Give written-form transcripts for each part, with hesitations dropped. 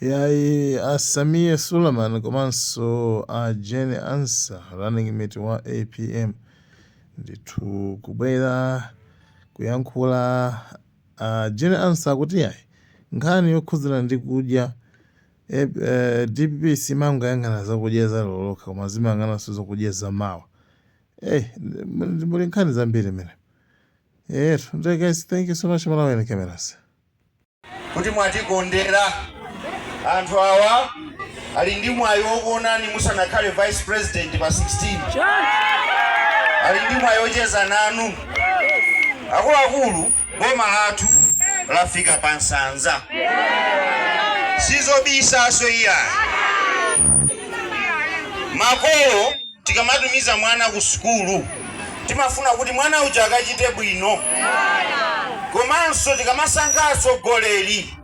Yayi, a Sameer Suleman komanso a Jane Ansah, running mate wa APM, ndithu kubwera kuyankhula. A Jane Ansah akuti yayi, nkhani yokhudzana ndi kudya, DPP simangoyang'ana zakudya za lero lokha, koma zimayang'ananso zakudya zamawa. Muli nkhani zambiri mene. Ndiye guys, thank you so much. Malawi Cameras. Kuti mwatikondera. Anthu awa ali ndi mwayi wokuonani musanakhale vice president pa 16, ali ndi mwayi wocheza nanu. Akuluakulu, boma lathu lafika pa nsanza, sizobisaso iyayi. Makolo tikamatumiza mwana ku sukulu, timafuna kuti mwana uja akachite bwino. Komanso tikamasankha atsogoleri,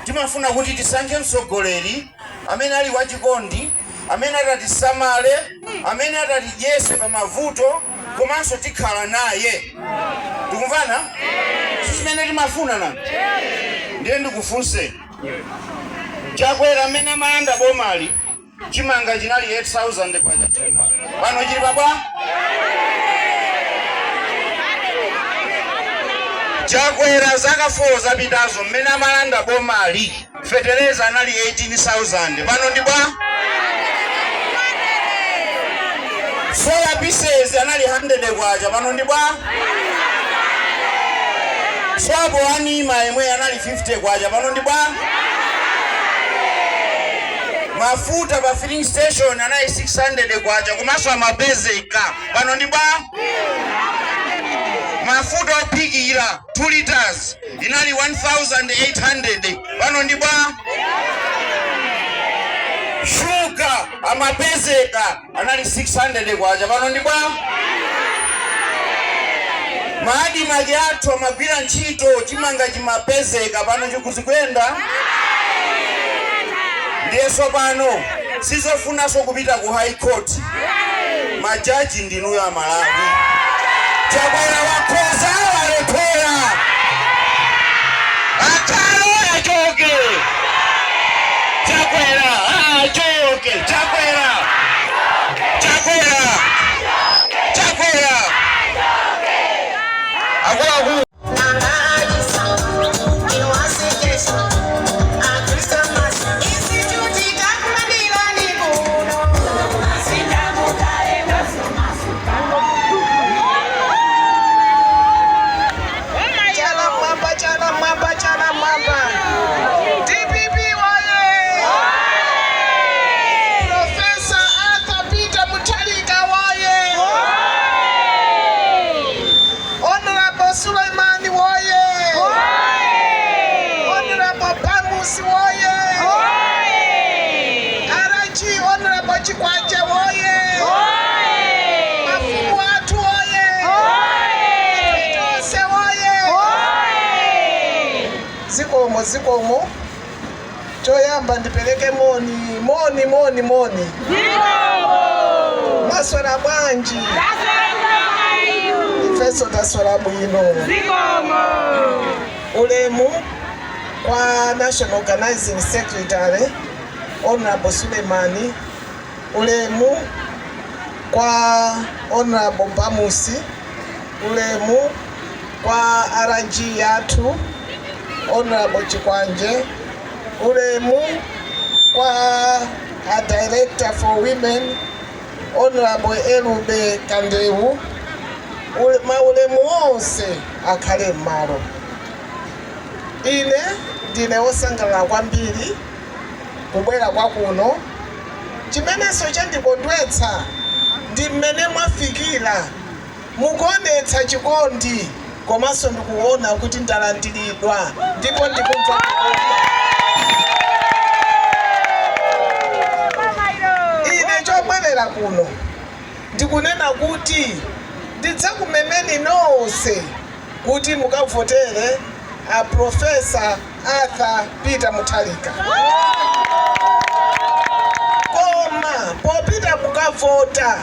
timafuna kuti tisankhe mtsogoleri amene ali wachikondi, amene atatisamale, amene atatidyese pa mavuto, komanso tikhala naye. Tikumvana? Sizimene timafuna na? Ndiye ndikufunse, Chakwera amene amalanda bomali, chimanga chinali 8000 kwacha thumba, pano chili pabwa? Chakwera zaka 4 zapitazo, mmene amalanda bomali, fetereza anali 18,000, pano ndi bwa? Soya pieces anali 100 kwacha, pano ndi bwa? Sopo anima yemwe anali 50 kwacha, pano ndi bwa? Mafuta pa filling station anali 600 kwacha, komanso amapezeka, pano ndi bwa? Mafuta ophikira 2 liters inali 1800, pano ndi bwa? Shuga amapezeka, anali 600 kwacha, pano ndi bwa? Ma ADMARC athu amagwira ntchito, chimanga chimapezeka, pano chikuzikuyenda? Ndiyeso pano sizofunanso kupita ku High Court, majaji ndinuyo Amalawi. Chakwera wakhoza, walephera, akhale achoke. Chakwera achoke. Chakwera, Chakwera, Chakwera. Akuluakulu. Chala mwamba, chala mwamba, chala mwamba. DPP woye! Professor Arthur Peter Mutharika woye! Honorable Suleimani woye! Honorable Bamusi woye! RG Honorable Chikwanje woye! Mafumu athu woye! Tonse woye! Zikomo, zikomo. Choyamba ndipereke moni, moni, moni, moni. Mwaswera bwanji? Ifenso taswera bwino. Ulemu kwa National Organizing Secretary Honorable Sulemani, ulemu kwa Honorable Bamusi, ulemu kwa RG yathu Honorable Chikwanje, ulemu kwa a Director for Women Honorable Elube Kandewu. Maulemu onse akhale m'malo. Ine ndine wosangalala kwambiri kubwera kwakuno. Chimenenso chandikondwetsa ndi mmene mwafikira, mukuonetsa chikondi, komanso ndikuona kuti ndalandiridwa ndipo ndikumva kukoma. Ine chobwerera kuno ndikunena kuti ndidzakumemeni nonse kuti mukavotere a Professor Arthur Peter Mutharika. Koma popita mukavota,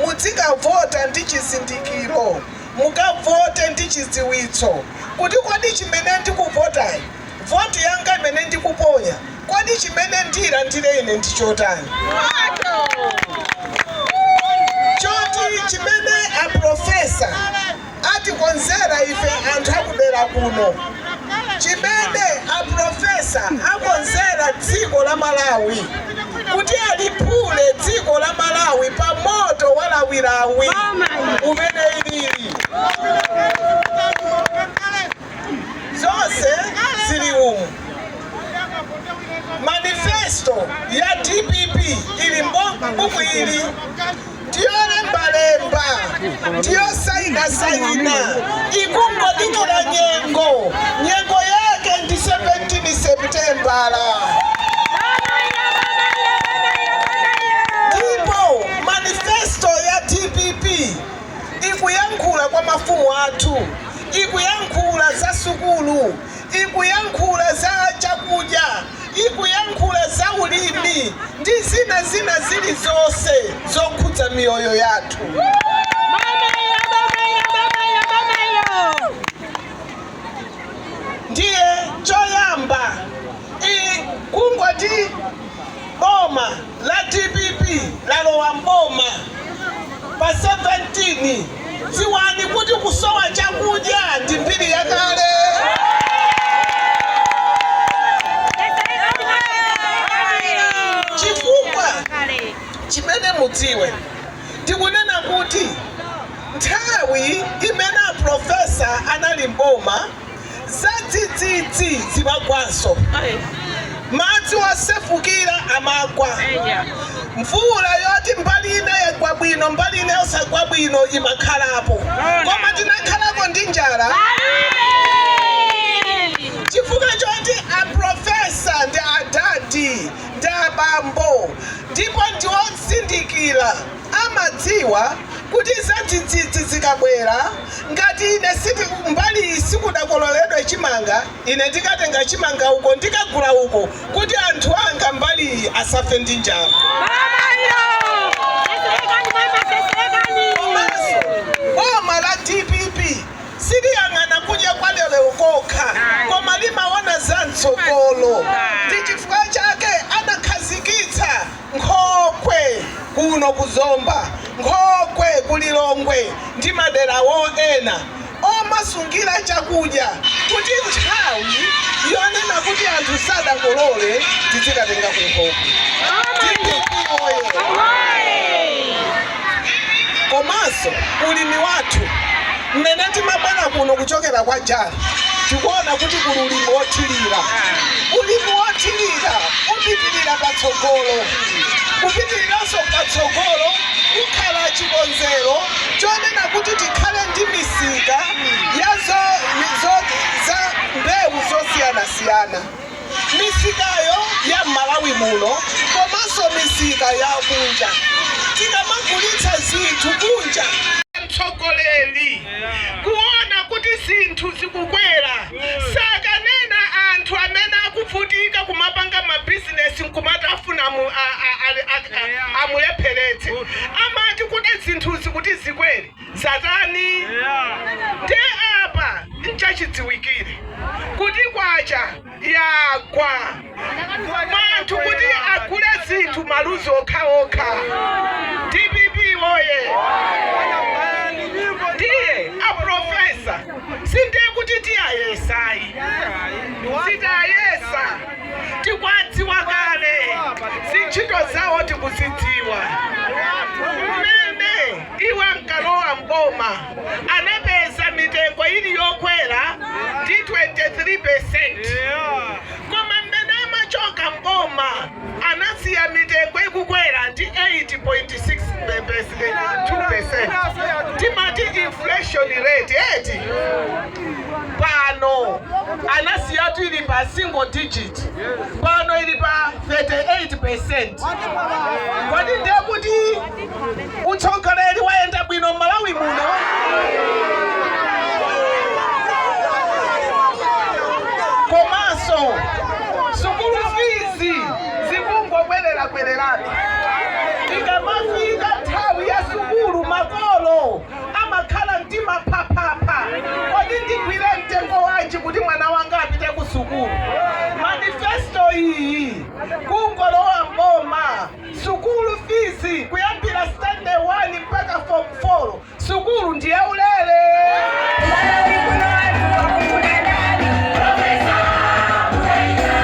muzikavota ndi chizindikiro, mukavote ndi chidziwitso kuti kodi chimene ndikuvotayi, voti yanga imene ndikuponya Kodi chimene ndilandire ine ndi chotani? Choti chimene aprofesa atikonzera ife anthu akudera kuno, chimene aprofesa akonzera dziko la Malawi, kuti aliphule dziko la Malawi pa moto walawilawi umene ilili, zonse zili umu. Manifesto ya DPP ili mbuku ili, ndiyolembalemba, ndiyosainasaina, ikungodikira nyengo. Nyengo yake ndi 17 Seputembala. Ndipo manifesto ya DPP ikuyankhula kwa mafumu athu, ikuyankhula za sukulu, ikuyankhula za chakudya, ikuyankhula za ulimi ndi zina zina zilizonse zokhudza miyoyo yathu. Ndiye choyamba, kungoti boma la DPP lalowa mboma pa 17, dziwani kuti kusowa chakudya ndi mbiri yakale. Chifukwa chimene mudziwe, ndikunena kuti nthawi imene aprofesa anali mboma, zadzidzidzi zimagwanso, madzi osefukira amagwa, mvula yoti mbali ina yagwa bwino, mbali ina yosagwa bwino imakhalapo. Koma tinakhalako ndi njala? Chifukwa choti aprofesa ndi adadi, ndi abambo, ndipo ndiwozindikira, amadziwa kuti zadzidzidzi zikabwera, ngati ine siti mbali iyi sikudakololedwe chimanga, ine ndikatenga chimanga uko, ndikagula uko, kuti anthu anga mbali iyi asafe ndi njala. Komanso boma la DPP siliyang'ana kudya kwa lero kokha, koma limaona za mtsogolo. Ndi chifukwa chake anakhazikitsa nkhokwe kuno kuzomba, nkhokwe kulilongwe ndi maderawo ena omasungira chakudya, kuti nthawi yonena kuti anthu sadakolole tizikatenga ku nkhokwe. DPP oye! Komanso ulimi wathu, mmene timabwera kuno kuchokera kwa Jali, tikuona kuti kuli ulimi wothirira. Ulimi wothirira upitirira patsogolo. Kupitiriranso patsogolo kukhala chikonzero chonena kuti tikhale ndi misika ya za mbewu zosiyanasiyana, misikayo ya m'Malawi muno komanso misika ya kunja, tikamagulitsa zinthu kunja. Mtsogoleri kuona kuti zinthu zikukwera, sakanena anthu amene akuvutika kumapanga mabizinesi nkumati afuna amulepheretse. Amati kuti zinthuzi kuti zikwere zatani? Ndiye apa nchachidziwikire kuti kwacha yagwa, anthu kuti agule zinthu maluzi okhaokha. DPP woye! Ndiye aprofesa sindiye kuti tiyayesayi, sitayesa, tikwadziwa kale zintchito zawo, tikuzidziwa. Mmene iwo ankalowa mboma anapeza mitengo ili yokwera ndi 23%, koma mmene amachoka mboma anasiya mitengo ikukwera ndi 8.62%. Timati inflation rate eti? Pano anasiyatu ili pa single digit, pano ili pa 38%. Kodi ndiye kuti utsogoleri wayenda bwino m'Malawi muno? Komanso sukulu fees zikungobwerera-bwererabe. Ikamafika nthawi ya sukulu, makolo amakhala mtima phaphapha: kodi ndigwire mtengo wanji kuti mwana wanga apite ku sukulu? Manifesto Iyi kungolowa mboma, sukulu fees kuyambira standard 1 mpaka form 4, sukulu ndiye ulere. Malawi kuno anthu akufuna ndani? Professor Mutharika.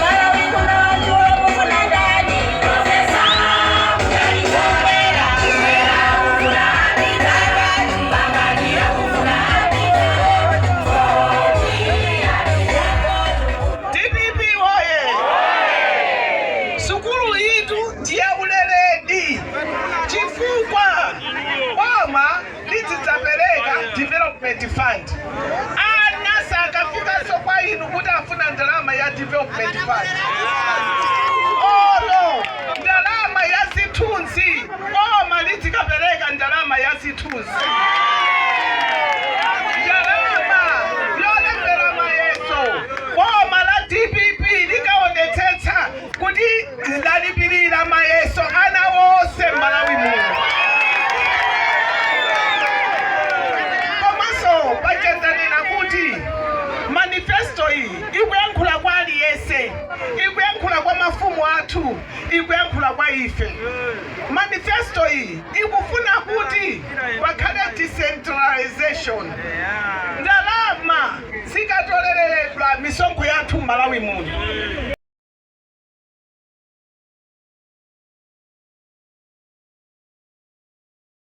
Malawi kuno anthu akufuna ndani? Professor Mutharika. Kumwera, kumwera akufuna Peter, pakati akufuna Peter, DPP woye! Sukulu itu ndiye uleredi, chifukwa boma lidzidzapereka development fund. Ana sakafikanso kwa inu kuti afuna ndalama ya development fund olo ndalama ya zithunzi. Boma lidzikapereka ndalama ya zithunzi, ndalama yolembera mayeso. Boma la DPP likaonetsetsa kuti lalipirira mayeso ana wonse m'Malawi muno. Komanso pachendanena kuti manifesto iyi ikuyankhula kwa aliyense, ikuyankhula kwa mafumu athu, ikuyankhula kwa ife. Manifesto iyi ikufuna kuti pakhale decentralization. Ndalama zikatolereredwa misonkho yathu m'Malawi muno.